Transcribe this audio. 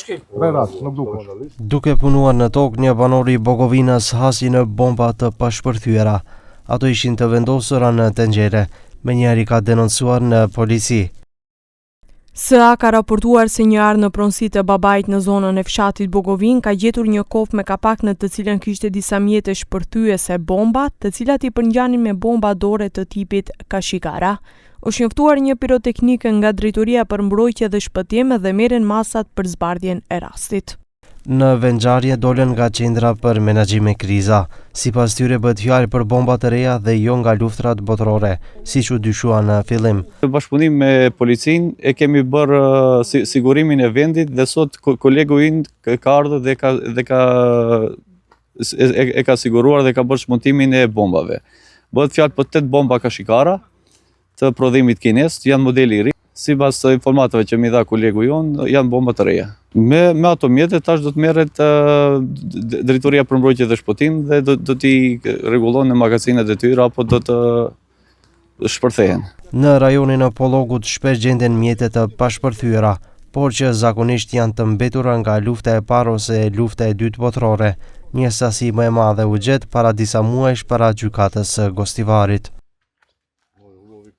Re rat, nuk dukesh. Duke punuar në tokë, një banor i Bogovinës hasi në bomba të pashpërthyera. Ato ishin të vendosura në tenxhere. Menjëherë i ka denoncuar në polici. SA ka raportuar se një arë në pronësi të babait në zonën e fshatit Bogovinë ka gjetur një kofë me kapak në të cilën kishte disa mjete shpërthyese bomba, të cilat i përngjanin me bomba dore të tipit Kashikara. Është njoftuar një piroteknikë nga Drejtoria për Mbrojtje dhe Shpëtim dhe merren masat për zbardhjen e rastit. Në vendngjarje dolën nga qendra për menaxhim me kriza. Sipas tyre bëhet fjalë për bomba të reja dhe jo nga luftërat botërore, siç u dyshua në fillim. Në bashkëpunim me policinë e kemi bërë sigurimin e vendit dhe sot kolegu ynë ka ardhur dhe ka dhe ka e, e ka siguruar dhe ka bërë çmontimin e bombave. Bëhet fjalë për 8 bomba kashikara të prodhimit kinez, janë modeli i ri. Sipas informatave që mi dha kolegu jonë, janë bomba të reja. Me, me ato mjete tash do të merret drejtoria për mbrojtje dhe shpëtim dhe do, do t'i rregullon në magazinat e tyre apo do të shpërthehen. Në rajonin e Pollogut shpesh gjenden mjete të pashpërthyera, por që zakonisht janë të mbetura nga lufta e parë ose lufta e dytë botërore. Një sasi më e madhe u gjet para disa muajsh para gjykatës së Gostivarit.